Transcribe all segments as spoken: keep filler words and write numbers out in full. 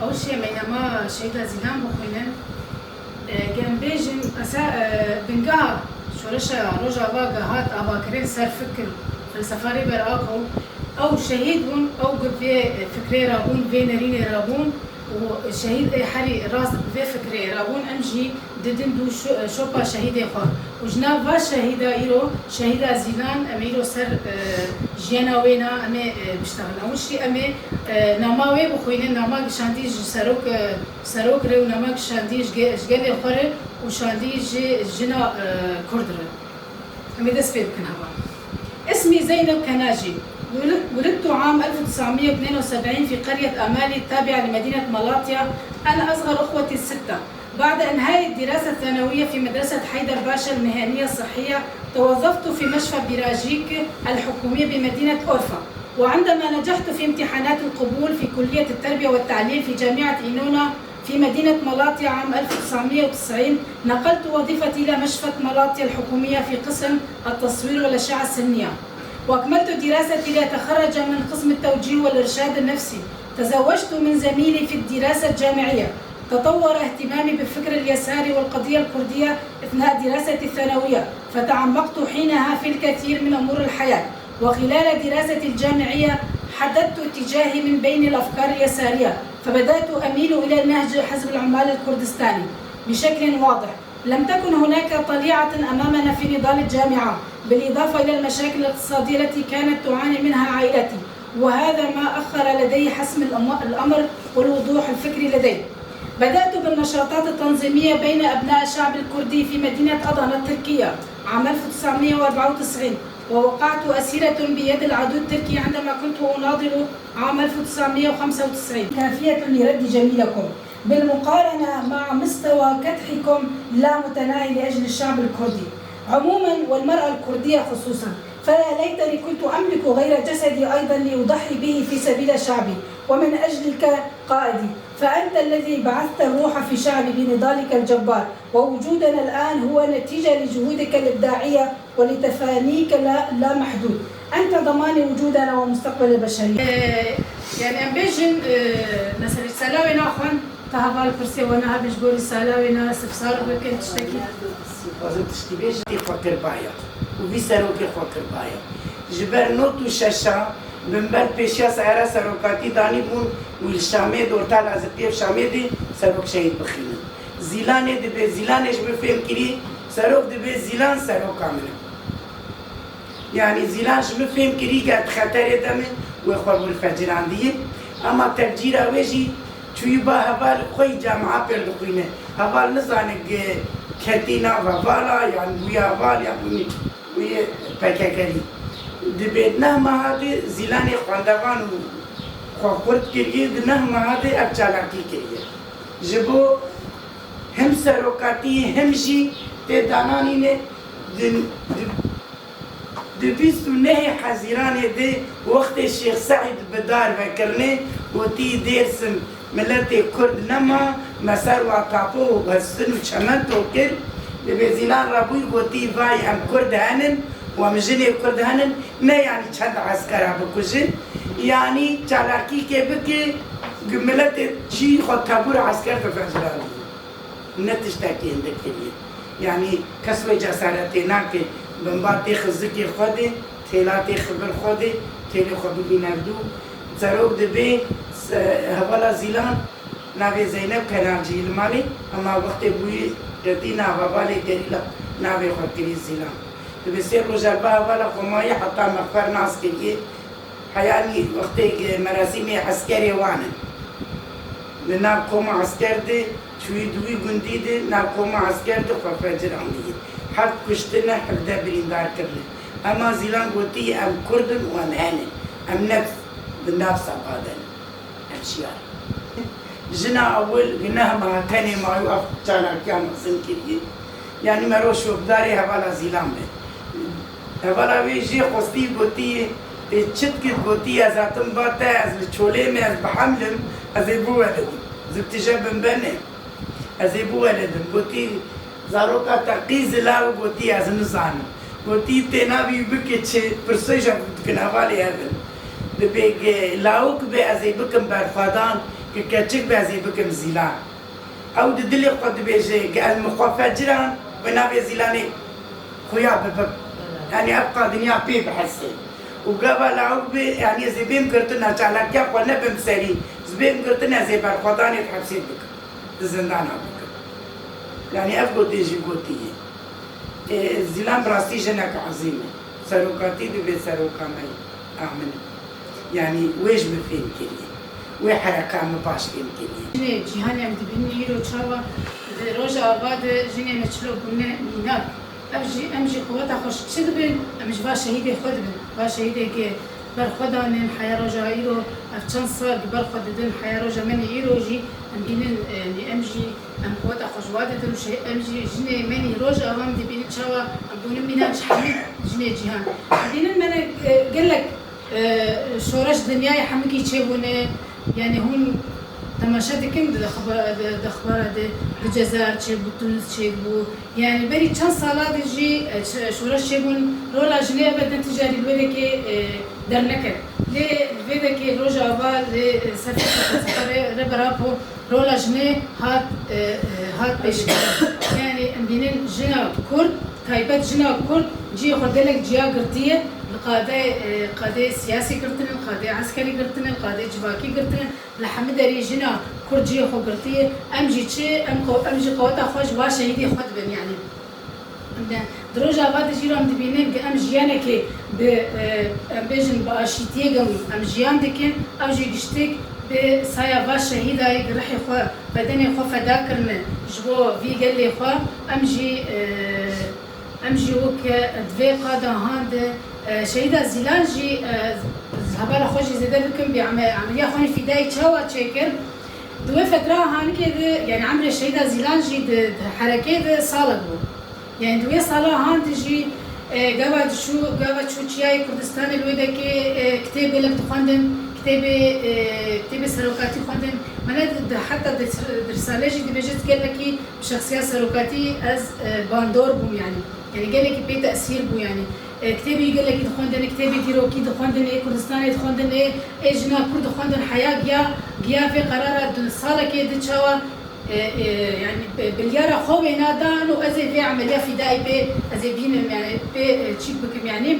Ew şê me nama Şehîda Zîlan bixwînin. E, gem bêjin, esa, e, bingeha şoreşa Rojava ge hat avakirin ser fikir, felsefa Rêber Apo, ew şehîd bûn, ew gi vê fikrê re bûn, vê nerînê re bûn û şehîd ê herî rast bi vê fikrê re bûn, em jî didin dû şo-, şopa şehîdê xwe. Û ji nav va şehîda îro, şehîda Zîlan, em îro ser, e, jiyana wê na, em ê, e, biştexin. Ew jî em ê, e, nama wê bixwînin, nama şandî ji serok, e, serok re û nama şandî ji ge-, ji gelê xwe re û şandî ji jina, e, Kurd re. Em ê dest pê bikin heval. اسمي زينب كناجي. ولد-، ولدت عام ألف وتسعمية واثنين وسبعين في قرية أمالي التابعة لمدينة مالاطيا، أنا أصغر أخوتي الستة. بعد إنهاء الدراسة الثانوية في مدرسة حيدر باشا المهنية الصحية، توظفت في مشفى بيراجيك الحكومية بمدينة أورفا. وعندما نجحت في امتحانات القبول في كلية التربية والتعليم في جامعة إينونا في مدينة مالاطيا عام ألف وتسعمية وتسعين، نقلت وظيفتي إلى مشفى مالاطيا الحكومية في قسم التصوير والأشعة السينية. وأكملت دراستي لأتخرج من قسم التوجيه والإرشاد النفسي. تزوجت من زميلي في الدراسة الجامعية. تطور اهتمامي بالفكر اليساري والقضية الكردية أثناء دراستي الثانوية، فتعمقت حينها في الكثير من أمور الحياة. وخلال دراستي الجامعية حددت اتجاهي من بين الأفكار اليسارية، فبدأت أميل إلى نهج حزب العمال الكردستاني بشكل واضح. لم تكن هناك طليعة أمامنا في نضال الجامعة، بالإضافة إلى المشاكل الاقتصادية التي كانت تعاني منها عائلتي، وهذا ما أخر لدي حسم الأم-، الأمر والوضوح الفكري لدي. بدأت بالنشاطات التنظيمية بين أبناء الشعب الكردي في مدينة أدانا التركية عام ألف وتسعمية وأربعة وتسعين، ووقعت أسيرة بيد العدو التركي عندما كنت أناضل عام ألف وتسعمية وخمسة وتسعين، كافية لرد جميلكم بالمقارنة مع مستوى كدحكم لا متناهي لأجل الشعب الكردي عموما والمرأة الكردية خصوصا. فيا ليتني كنت أملك غير جسدي أيضا لأضحي به في سبيل شعبي ومن أجلك قائدي، فأنت الذي بعثت الروح في شعبي بنضالك الجبار، ووجودنا الآن هو نتيجة لجهودك الإبداعية ولتفانيك لا، لا محدود. أنت ضمان وجودنا ومستقبل البشرية. Ee, yani em bêjin, e, mesela selawê naxwin, te heval pirsê we nabe ji gorî selawê na sifsar bikin tiştekî. Dixwazim tiştî bêjim, tê xwe kiribaya û vî serokê xwe kiribaya. Ji ber not û şeşa bin ber pêşiya sehera serokatî danîbûn û li Şamê de, orta Lazikiyê Şamê de serok şehîd bixînin. Zîlanê dibe, Zîlanê ji min fêm kirî, serok dibe, Zîlan seroka min e. Yanî Zîlan ji min fêm kirî, ger di xeterê de me, wê xwe bi fecirandiyê. Ema tevcîra wê jî çûyî ba heval xwe yî camia pêl dixwîne. Heval nizane ge ketî nav hevala, yan bûye heval, yan bûye, bûye P K K'lî. Dibê di neh meha de Zîlanê xwendevan û xwe xurt kiriye, di neh meha de ev çalakî kiriye. Ji bo hem serokatiyê hem jî tê dananîne di, di, di bîst û nehê Hezîranê de wextê Şêx Seîd bi dar vekirinê, gotî Dêrsim miletê Kurd nema, me ser wa tapo û hestin û çemento kir. Dibê Zîlan rabûyî gotî, vay em Kurd henin û em jinê Kurd henin, ne yanî çend eskera bikujin, yanî çalakîkê bike, miletê çî xwe tebûr esker bifecirandî. Ne tiştekî hindik kiriye. Yanî kes wê cesaretê nake, binba têxe zikê xwe de, têla têxe vir xwe de, têlê xwe bibîne dû. Serok dibê, se-, hevala Zîlan navê Zeynep Kenarcî li malê, hema wextê bûyî ketî nav hevalê gerîla navê xwe kirî Zîlan. Dibê sê roj erba hevala xwe mayî heta mexfer nas kiriye. Heyanî wextê merasîmê eskerê wan in. Li nav koma esker de çûyî di wî gundî de nav koma esker de xwe fecirandî. Heft kuştine, hevdeh birîndar kirine. Ema Zîlan gotî, em Kurd in û em henin. Em ne di nav sepa de ne. Em şiyar. Jina ewil gi neh meha tenê mayî ev çalakiya mezin kiriye. Yanî mero şopdarê hevala Zîlan be. Hevala wê jê xwestî gotî, tê çi dikit gotî, ez hatim ba te, ez li çolê me, ez bi heml im, ez ê biwelidim. Zibtije bin benê. Ez ê biwelidim. Gotî, zaroka te qî zilaw? Gotî, ez nizanim. Gotî, tê navî bike çi? Pirsoy ji dikin hevalê hev in. Dibê ge lawik be, ez ê bikim berxwedan, Ke keçik be ez ê bikim zîlan. Ew di dilê xwe dibêje, ge ez min xwe feciran, bi navê zîlanê xuya bibim. Yanî ev qa dinya pê bihese. Û gava lawik be, yanî ez ê bêm girtina, çalakiya xwe nebim serî. Ez bêm girtina, ez ê berxwedanê di hepsê bikim. Di zindana bikim. Yanî ev gotê jî gotî ye. Ê, Zîlan bi rastî jinek ezîm e. Serokatî divê seroka me ye. A min. Yanî wê ji min fêm kiriye. Wê hereka min baş fêm kiriye. Jinê cîhanê em dibînin îro çawa di Rojava de jinê me çilo bûne mînak. Ev jî, em jî qeweta xwe ji çi dibin? Em ji va şehîdê xwe dibin. Va şehîdê ke ber xwe danin, heya roja îro, ev çend sal bi ber xwe didin, heya roja me nê îro jî em bînin, e, nê em jî, em qeweta xwe ji wa didin û şe-, em jî jinê me nê Rojava em dibînin çawa em bûne mînak ji hemî jinê cîhan. Em dînin me ne, e, gelek, e, şoreş dinyayê hemikî çêbûne, yanî hûn temaşe dikin di xeba-, di, di xebara de, di Cezayir çêbû, Tunis çêbû, Yanî berî çend sala de jî, e, ç-, şoreş çêbûn, rola jinê ebeden ticarî li wê dekê, e, derneket. Lê vê dekê Rojava lê, e, ser Rê-, Rêber Apo rola jinê hat, e, e, hat pêşkirin. Yanî em dînin jina Kurd, taybet jina Kurd cihê xwe gelek ciya girtiye, li qadê, e, qadê siyasî girtine, li qadê eskerî girtine, li qadê civakî girtine. Li hemî derî jina Kurd cihê xwe girtiye. Em jî çi? Em qe-, em jî qeweta xwe ji va şehîdê xwe dibin, yanî. Em de, di Rojava de jî re em dibînin ku em jiyanekê bi, e, em bêjin bi aşîtiyê gem em jiyan dikin. Ew jî giştik bi saya va şehîdayê ku rihê xwe, bedenê xwe feda kirine ji bo vî gelê xwe. Em jî, e, Em jî wek, e, di vê qada han de, e, şehîda Zîlan jî, e, hevala xwe jî zêde bikim, bê eme-, emeliya xwe fîdayî çawa çêkir? Di wê fetra hanikê de, yanî emrê şehîda Zîlan jî di, di herekê de salek bû. Yanî di wê sala han de jî, e, gava diçû, gava çû çiyayê Kurdistanê li wê dekê, e, kitêb gelek dixwendin, kitêbê, e, kitêbê serokatî xwendin. Mene di, di, heta di, di risale jî dibêje gelekî Bi şexsiya serokatî ez, e, bandor bûm, yanî. Yanî gelekî pê tesîr bû, yanî. E, kitêbî gelekî dixwendin, kitêbê dîrokî dixwendin, ê Kurdistanê dixwendin, ê, ê jina Kurd dixwendin, heya giya, giya vê qerara di salekê di çawa, e, e, yanî, e, bilyara xwe wêna dan û ez ê vê emeliya fîdayî pê, ez ê bînim, yanî, pê, e, çîk bikim, yanî.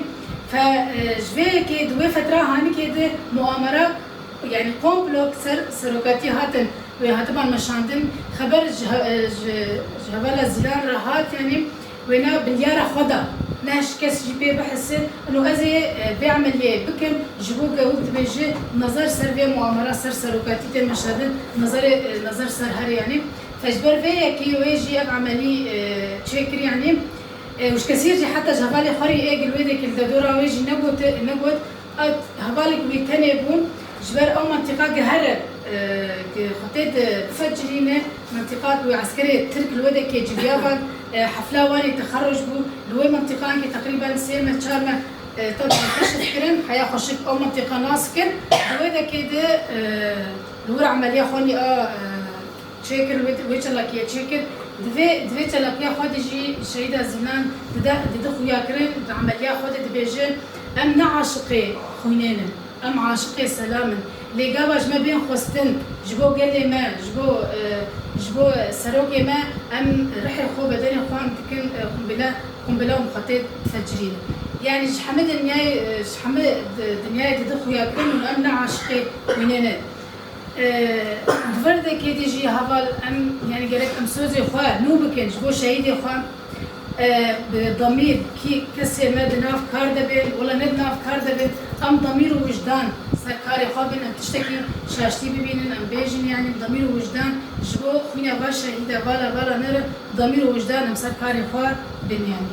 Fe, e, ji vê yekê di wê fetra hanikê de muamera Yanî komplo ser serokatî hatin wê hatiban meşandin, xeber ji he-, ji, ji hevala Zîlan re hat, yanî wêna bilyara xwe da. Ne ji kes jî pê bihise, ino ez ê, e, vê emeliyê bikim, ji bo ku wek dibêje nazar ser vê muamera ser serokatî tê meşandin, nazarê, e, nazar ser herê, yanî. Fe ji ber vê yekê wê jî ev emelî, e, çêkir, yanî. E, û ji kesî jî heta ji hevalê xwe rê ê gil wê dekê li derdora wê jî negote, negot, Ew hevalek wî tenê bûn, ji ber ew mentiqa gihere, e, ku xwe tê di bifecirîne, mentiqa ku eskerê Tirk li wê dekê civiya vat, e, hefla wan ê texerruc bû, li wê mentiqankê teqrîben sê meh, çar meh, e, te keşif kirin, heya xweşik ew mentiqa nas kir, di wê dekê de, e, li wir emeliya xwe nî a, e, çêkir, wê, wê çalakiyê çêkir. Di vê, di vê çalakiya xwe de jî şehîda Zîlan dide, dide xuyakirin, di emeliya xwe de dibêje, em ne aşiqê xwînê ne, em aşiqê selam in. Lê gava ji me bên xwestin, ji bo gelê me, ji bo, e, ji bo serokê me, em rihê xwe, bedenê xwe em dikin, e, qumbile, qumbile û xwe tê difecirînin. Yanî ji hemî dinyayê, e, ji hemî di-, dinyayê dide xuyakirin û em ne aşiqê xwînê ne. E, di vir de kê dî jî heval em, yanî gerek em sozê xwe nû bikin ji bo şehîdê xwe. E, bi damîr kî kesê me di nav kar de bên, wela ne di nav kar de bên, em damîr û wijdan ser karê xwe bin, em tiştekî şaştî bibînin, em bêjin, yanî bi damîr û wijdan ji bo xwîna va şehîda vala vala nere, bi damîr û wijdan em ser karê xwe bin, yanî.